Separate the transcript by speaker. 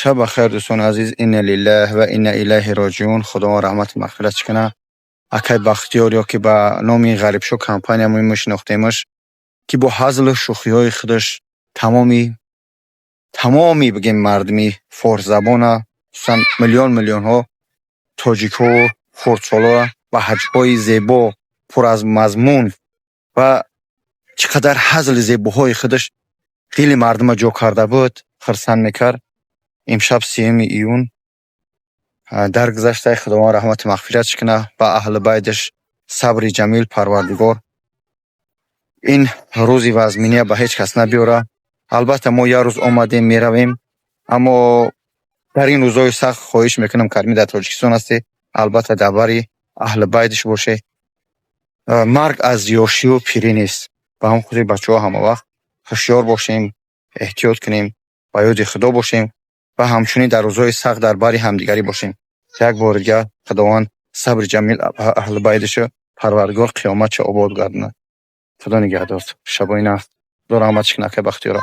Speaker 1: Шаб бахайр, дӯстони азиз. Инна лиллаҳ ва инна илайҳи роҷиун. Худованд раҳмату мағфиратш кунад. Акай Бахтиёр ё ки ба номи Ғарибшо компания мо мешинохтемаш, ки бо ҳазлу шӯхиҳои худаш тамоми, бигем, мардуми форсзабона, хусусан миллион миллионҳо тоҷикҳову хурдсолоро ба ҳаҷвҳои зебо, пур аз мазмун ва чӣ қадар ҳазли зебоҳои худаш дили мардумро ҷо карда буд, хурсанд мекард. Имшаб, 30-уми июн, даргузашта. Худованд раҳмату мағфиратш кунад, ба аҳли байташ сабри ҷамил. Парвардигор ин рӯзи вазминия ба ҳеҷ кас набиёрад. Албатта, мо як рӯз омадем, меравем, аммо дар ин рӯзҳои сахт хоҳиш мекунам, карми дар Тоҷикистон ҳастед, албатта, дар бари аҳли байташ бошед. Марг аз ёшию пирӣ нест. Ба ҳамон хотир, бачаҳо, ҳамавақт ҳушёр бошем, эҳтиёт кунем, ба ёди Худо бошем ва ҳамчунин дар рӯзҳои сахт дар бари ҳамдигарӣ бошем. Як бори дигар Худованд сабри ҷамил ба аҳли байташу, Парвардигор қиёматшо обод гардонад. Худо нигаҳдор. Шабои нағз. Худо раҳматш кунад акай Бахтиёра.